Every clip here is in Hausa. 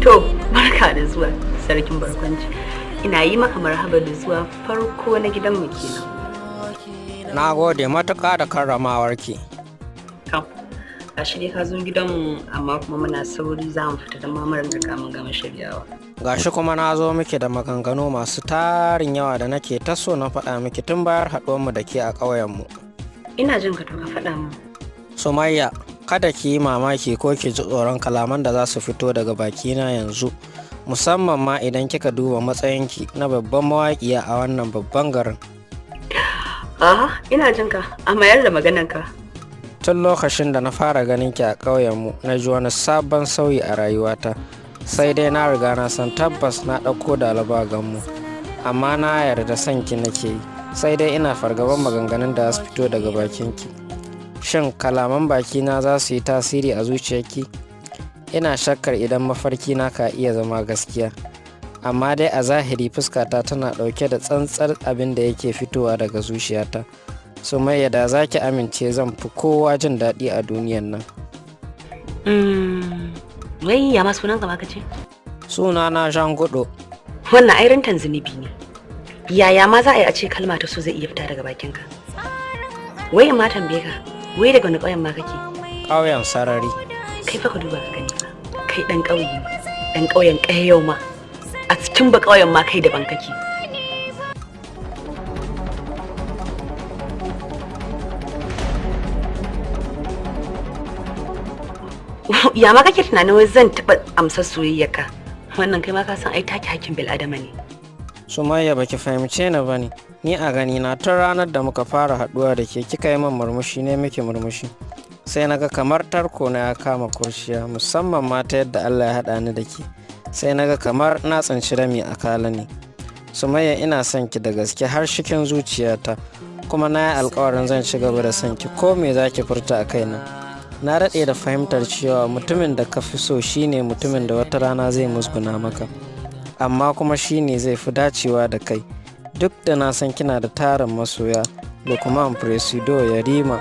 To, barka da zuwa sarkin barkwanci. Ina yi maka marhaba da zuwa farko na gidanmu kenan. Na gode matuƙa da karramawarki. To, gashi dai ka zo gidanmu amma kuma muna sauri za mu fita don mamar riga mun gama shiryawa. Gashi kuma na zo miki da maganganu masu tarin yawa da nake ta so na faɗa miki tun bayar haɗuwarmu da ke a ƙauyenmu. Ina jin ka, to ka faɗa min. Sumayya, kada ki yi mamaki ko ki ji tsoron kalaman da za su fito daga bakina yanzu, musamman ma idan kika duba matsayinki na babban mawaƙiya a wannan babban garin. Aha, ina jin ka, a mayar da maganarka. Tun lokacin da na fara ganin ki a ƙauyenmu, na ji wani sabon sauyi a rayuwata. Sai dai na riga na san tabbas na ɗauko da ganmu, amma na yarda son ki nake yi. Sai dai ina fargaban maganganun da za su fito daga bakinki. Shin kalaman bakina za su yi tasiri a zuciyarki? Ina shakkar idan mafarkina ka iya zama gaskiya. Amma dai a zahiri fuskata tana ɗauke da tsantsar abin da yake fitowa daga zuciyata. Sumayya, da za ki amince zan fi kowa jin daɗi a duniyan nan. Wai ya ma sunan ka ma ka ce? Sunana Jean Gudo. Wannan ai rintan zunubi ne. Yaya ma za a yi a ce kalma ta so zai iya fita daga bakinka? Wai in ma tambaye ka, wai daga wani ƙauyen ma kake? Ƙauyen Sarari. Kai fa ka duba ka gani fa. Kai ɗan ƙauye ne, ɗan ƙauyen ƙayau ma. A cikin ba ƙauyen ma kai daban kake. Ya ma kake tunanin wai zan taɓa amsar soyayyarka? Wannan kai ma ka san ai take hakkin bil'adama ne. Sumayya, baki fahimce ni ba ne. Ni a gani na tun ranar da muka fara haɗuwa da ke kika yi min murmushi ne miki murmushi. Sai na ga kamar tarko na ya kama kurciya, musamman ma ta yadda Allah ya haɗa ni da ke. Sai na ga kamar na tsinci rami a kala ne. Sumayya, ina son ki da gaske har cikin zuciyata, kuma na yi alkawarin zan ci gaba da son ki ko me za ki furta a kaina. Na daɗe da fahimtar cewa mutumin da ka fi so shine mutumin da wata rana zai musguna maka, amma kuma shine zai fi dacewa da kai. Duk da na san kina da tarin masoya, Lukman, Presido, Yarima.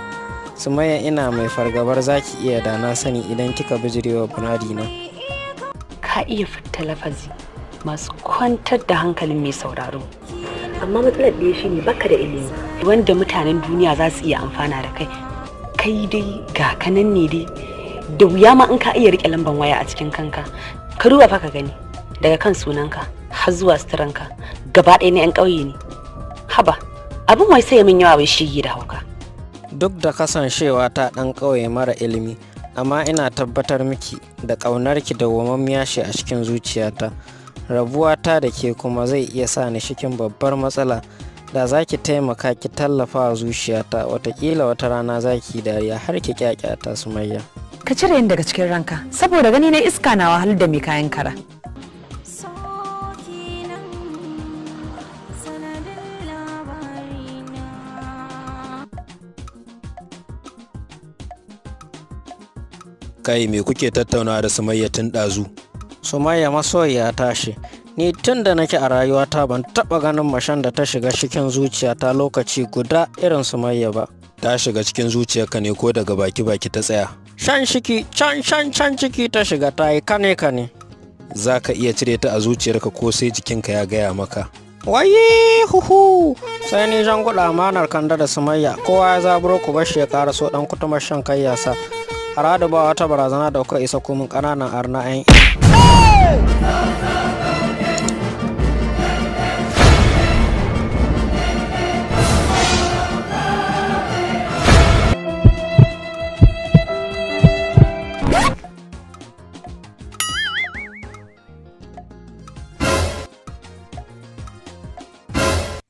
Sumayya, ina mai fargabar za ki iya da na sani idan kika bijirewa munadina. Ka iya fita lafazi masu kwantar da hankalin mai sauraro. Amma matsalar ɗaya shine baka da ilimi wanda mutanen duniya za su iya amfana da kai. Kai dai ga kanan ne dai da wuya ma in ka iya rike lamban waya a cikin kanka. Ka duba fa ka gani, daga kan sunanka har zuwa suturanka gaba ɗaya na 'yan ƙauye ne. Haba, abin wai sai min yawa wai shigi da hauka. Duk da kasancewa ta ɗan ƙauye mara ilimi, amma ina tabbatar miki da ƙaunarki dawwamammiya ce a cikin zuciyata. Rabuwata da ke kuma zai iya sa ni cikin babbar matsala. Da za ki taimaka ki tallafa wa zuciyata, watakila wata rana za ki yi dariya har ki kyakyata, Sumayya. Ka cire yin daga cikin ranka, saboda gani na iska na wahalar da mai kayan kara. So kenan sanadin labarina. Kai, me kuke tattaunawa da Sumayya tun ɗazu? Sumayya masoyiya ta ce. Ni tun da nake a rayuwata ban taɓa ganin macen da ta shiga cikin zuciyata lokaci guda irin Sumayya ba. Ta shiga cikin zuciyarka ne ko daga baki baki ta tsaya? Shan shiki, can can can ciki ta shiga, ta yi kane kane. Za ka iya cire ta a zuciyarka ko sai jikinka ya gaya maka? Wayi huhu! Sai ni jan guɗa amanar Kanda da Sumayya, kowa ya zaburo ku bashi ya ƙaraso ɗan kutumar shan kai yasa. Aradu, ba wata barazana da kuka isa komin ƙananan arna 'yan.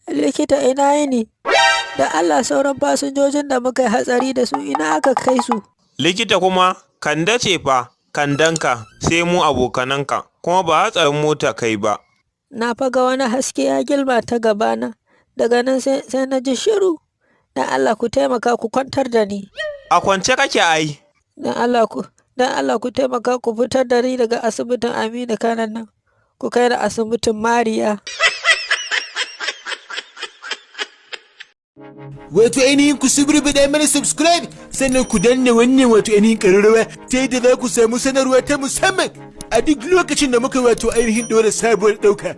Likita, ina yini? Da Allah, sauran fasinjojin da muka yi hatsari da su, ina aka kai su? Likita kuma, Kande ce fa, Kandanka, sai mu abokananka, kuma ba hatsarin mota kai ba. Na faga wani haske ya gilma ta gabana. Daga nan sai na ji shiru. Dan Allah ku taimaka ku kwantar da ni. A kwance kake ai. Dan Allah ku taimaka ku fitar da ni daga asibitin Aminu Kano nan. Ku kai ni asibitin Mariya. Wato ainihin ku suburbuɗa mana subscribe, sannan ku danna wannan wato ainihin ƙararrawa ta yadda za ku samu sanarwa ta musamman a duk lokacin da muka wato ainihin ɗora sabuwar ɗauka.